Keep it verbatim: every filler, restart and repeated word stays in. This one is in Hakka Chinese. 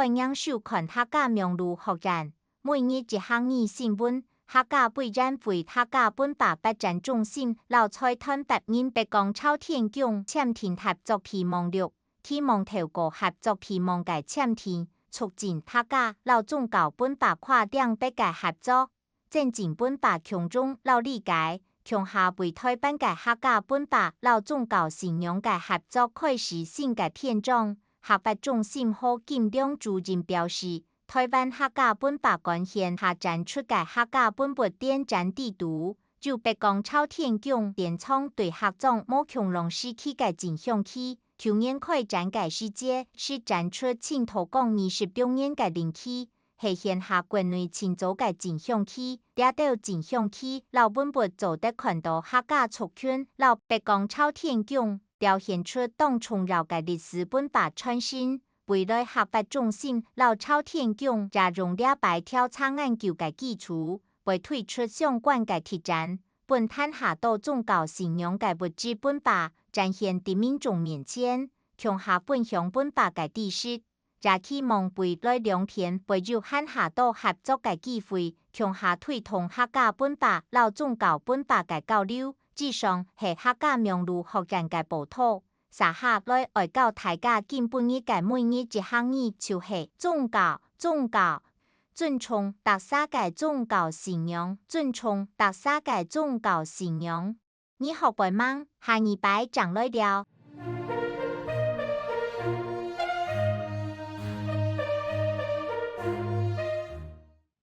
歡迎收看客家網路學院，每日一客語新聞，客家委員會客家文化發展中心摎財團法人北港朝天宮簽訂合作備忘錄，期望透過合作備忘个簽訂，促進客家摎宗教文化跨領域个合作， 增進文化共融摎理解，共下為臺灣个客家文化摎宗教信仰个合作開始新个篇章。客發中心何錦良主任表示，臺灣客家文化館現下展出个客家文物典藏裡肚，有北港朝天宮典藏對客庄無共樣時期个真香氣，舊年開展个時節，係展出清道光二十六年个靈氣， 係現下國內盡早个真香氣。這兜真香氣摎文物做得看到客家族群摎北港朝天宮，表現出當重要个歷史文化傳承。未來客發中心摎朝天宮也用這擺調查研究个基礎，會推出相關个特展，分攤下多宗教信仰个物質文化展現在民眾面前，共下分享文化个知識。 也期望未來兩片會有還較多合作个機會，共下推動客家文化摎宗教文化个交流。以上係客家網路學院个報導。接下來愛教大家今晡日个每日一客語，就係宗教，宗教。尊重逐儕个宗教信仰，尊重逐儕个宗教信仰。你學會吂？下二擺正來尞。